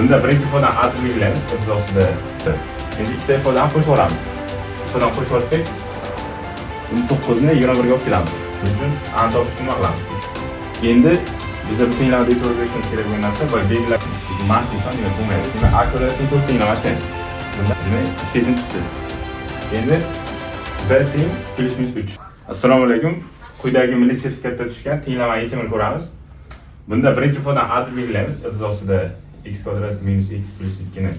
Bunda birinchi ifodan a deb belgilaymiz, ildiz ostida. Endi ikkita ifodani qo'shib yuboramiz. Ifodan qo'shib yuborsak, 19 ni 21 ga olib kelamiz. Buning uchun a ni topish uchun nima qilamiz? Endi bizda bu tenglamada e'tibor berishimiz kerak bo'lgan narsa, boya belgilab manfiy son, demak, bo'lmaydi. Demak, a kvadrat teng 4 tenglama ishlaymiz. Bunda, demak, ikkita yechim chiqdi. Endi b teng plyus minus 3. Assalomu alaykum. Quyidagi milliy sertifikatda tushgan tenglama yechimini ko'ramiz. Bunda birinchi ifodan a deb belgilaymiz. Ildiz ostida x kvadrat minus x plyus 2 ni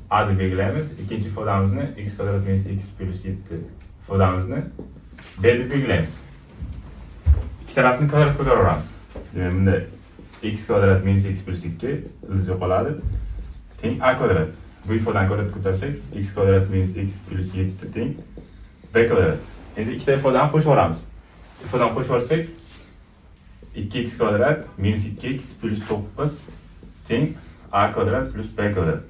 a deb belgilaymiz. Ikkinchi ifodamizni, x kvadrat minus x plyus 7 ifodamizni b deb belgilaymiz. Ikki tarafni kvadrat ko'taraveramiz. Demak, bunda x kvadrat minus x plyus 2 ildiz yo'qoladi. Teng a kvadrat. Bu ifodani kvadrat ko'tarsak, x kvadrat minus x plyus 7 teng b kvadrat. Endi ikkita ifodani qo'shib yuboramiz. Ifodani qo'shib yuborsak, 2x kvadrat minus 2x plyus 9 teng a kvadrat plyus b kvadrat.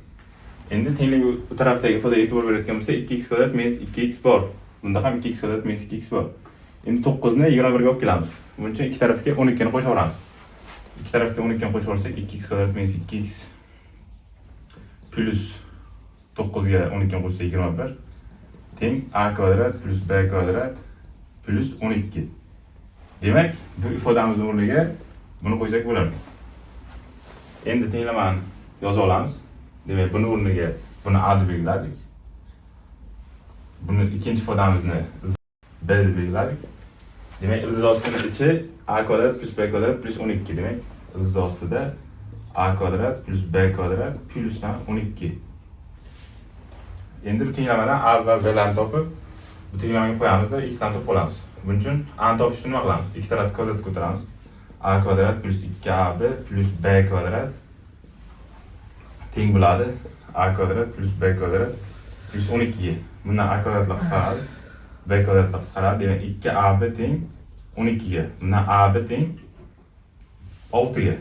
Endi tenglik u tarafdagi ifodaga e'tibor berayotgan bo'lsak, 2x kvadrat minus 2x bor. Bunda ham 2x kvadrat minus 2x bor. Endi 9 ni 21 ga olib kelamiz. Buning uchun ikki tarafga 12 ni qo'shib yuboramiz. Ikki tarafga 12 ni qo'shib yuborsak, 2x kvadrat minus 2x plyus 9 ga 12 ni qo'shsak, 21 teng a kvadrat plyus b kvadrat plyus 12. Demak, bu ifodamiz o'rniga buni qo'ysak bo'lardi. Endi tenglamani yozib olamiz. Demak, buni o'rniga buni a deb belgiladik. Buni ikkinchi ifodamizni b deb belgiladik. Demak, ildiz ostini ichi a kvadrat plyus b kvadrat plyus 12. Demak, ildiz ostida a kvadrat plyus b kvadrat plyusdan 12. Endi bu tenglamadan a va b larni topib, bu tenglamaga qo'yamizda, x larni topib olamiz. Buning uchun a ni topish uchun nima qilamiz? Ikki tarafni kvadrat ko'taramiz. A kvadrat plyus 2ab plyus b kvadrat teng bo'ladi a kvadrat plyus b kvadrat plyus 12 ga. Bundan a kvadratlar qisqaradi, b kvadratlar qisqaradi. Demak, 2ab teng 12 ga. Bundan ab teng 6 ga.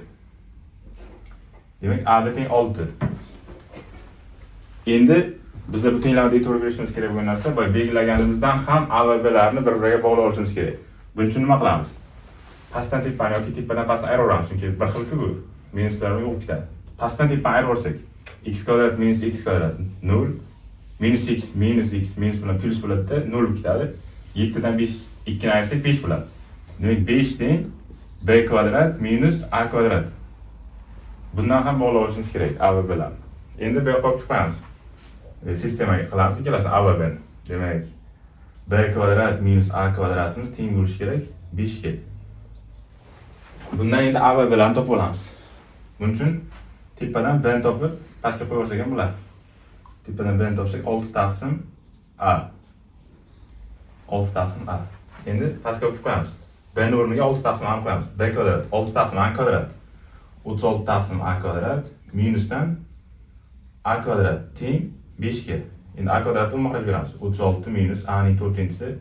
Demak, ab teng 6. Endi biza bu tenglamada e'tibor berishimiz kerak bo'lgan narsa, boya belgilaganimizdan ham a va blarni bir biriga bog'lab olishimiz kerak. Buning uchun nima qilamiz? Pastdan tepani yoki tepadan pastni ayiraveramiz, chunki bir xil-ku bu. Minuslar yo'q ketadi. Pastdan tepani ayirib yuborsak, x kvadrat minus x kvadrat 0, minus x minus x minus bilan plyus bo'ladi-da, 0 bo'lib ketadi. 7 dan 5 2 ni ayirsak, 5 bo'ladi. Demak, 5 teng b kvadrat minus a kvadrat. Bundan ham bog'lab olishimiz kerak a va blarni. Endi bu yoqqa olib qo'yamiz. Sistemaga qilamiz ikkalasini, a va b ni. Demak, b kvadrat minus a kvadratimiz teng bo'lishi kerak 5 ga. Bundan endi a va blarni topib olamiz. Buning uchun tepadan b ni topib, pastga qo'yib yuborsak ham bo'ladi. Tepadan b ni topsak, 6 taqsim a. 6 taqsim a. Endi pastga olib qo'yamiz. B ni o'rniga 6 taqsim a ni qo'yamiz. B kvadrat 6 taqsim a kvadrat. 36 taqsim a kvadrat minusdan a kvadrat teng 5 ga. Endi a kvadratni maxraj beramiz. 36 minus a ning to'rtinchisi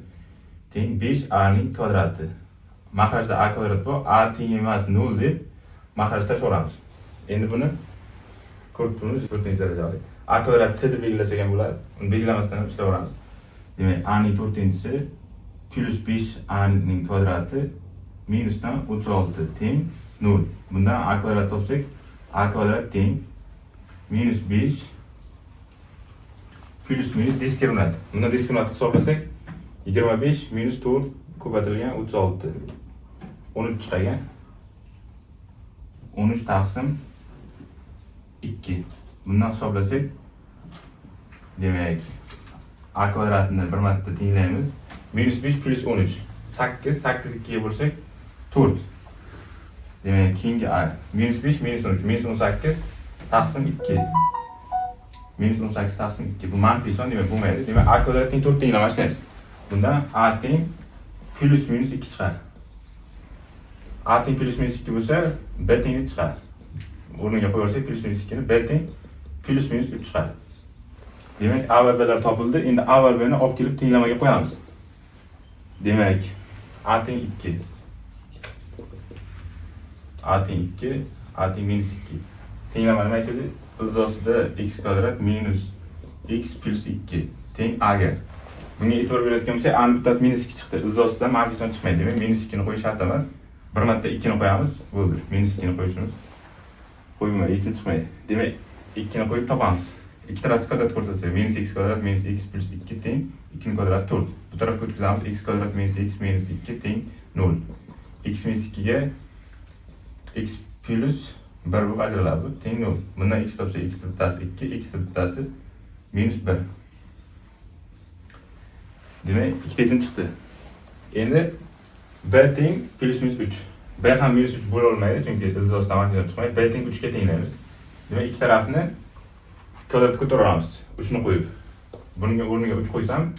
teng 5 a ning kvadrati. Maxrajda a kvadrat bor, a teng emas 0 deb maxraj tashlaveramiz. Endi buni ko'rib turibmiz, to'rtinchi darajali. A kvadrat t deb belgilasak ham bo'ladi. Uni belgilamasdan ham ishlayveramiz. Demak, a ning to'rtinchisi plyus 5 a ning kvadrati minusdan 36 teng 0. Bundan a kvadrat topsak, a kvadrat teng minus 5 plyus minus diskriminant. Bundan diskriminant hisoblasak, 25 minus 4 ko'paytirilgan 36. 13 chiqagan. 13 taqsim 2. Bundan hisoblasak, demak, a kvadratni bir marta tenglaymiz. Minus 5 plyus 13. 8, 8 2 ga bo'lsak, 4. Demak, keyingi a minus 5 minus 13 minus 18 taqsim 2. Minus 18 taqsim 2. Bu manfiy son, demak, bo'lmaydi. Demak, a kvadrat teng 4 tenglama ishlaymiz. Bundan a teng plyus minus 2 chiqadi. A teng plyus minus 2 bo'lsa, b teng 3 chiqadi. O'rniga qo'yib plyus minus 2 ni, b teng plyus minus 3 chiqadi. Demak, a va blar topildi. Endi a va b ni olib kelib tenglamaga qo'yamiz. Demak, a teng 2. A teng 2, a teng minus 2. Tenglama nima aytadi? Ildiz ostida x kvadrat minus x plyus 2 teng a ga. Bunga e'tibor berayotgan bo'lsak, a ni bittasi minus 2 chiqdi. Ildiz ostida manfiy son chiqmaydi. Demak, minus 2 ni qo'yish shart emas. Bir marta 2 ni qo'yamiz, bo'ldi. Minus 2 ni qo'yishimiz qo'yilmaydi, yechim chiqmaydi. Demak, 2 ni qo'yib topamiz. Ikki tarafni kvadrat ko'rsatsak, minus x kvadrat minus x plyus 2 teng 2 ni kvadrat 4. Bu tarafga o'tkazamiz, x kvadrat minus x minus 2 teng 0. X minus 2 ga x plyus 1 bo'lib ajraladi, bu teng 0. Bundan x topsa, x bittasi 2, x bittasi minus 1. Demak, ikkita yechim chiqdi. Endi b teng plyus minus 3. B ham minus 3 bo'la olmaydi, chunki ildiz ostidan maksimum chiqmaydi. B teng 3 ga tenglaymiz. Demak, ikki tarafni kvadratga ko'taramiz, 3 ni qo'yib. Buning o'rniga 3 qo'ysam,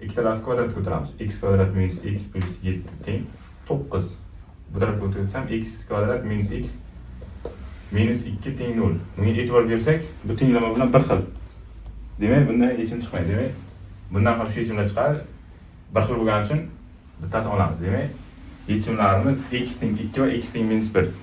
ikki tarafni kvadratga ko'taramiz. X kvadrat minus x plyus 7 teng 9. Bu tarafga o'tkazsam, x kvadrat minus x minus 2 teng 0. Bunga e'tibor bersak, bu tenglama bilan bir xil. Demak, bundan yechim chiqmaydi. Demak, bundan ham shu yechimlar chiqadi. Bir xil bo'lgani uchun bittasini olamiz. Demak, yechimlarimiz x teng 2 va x teng minus 1.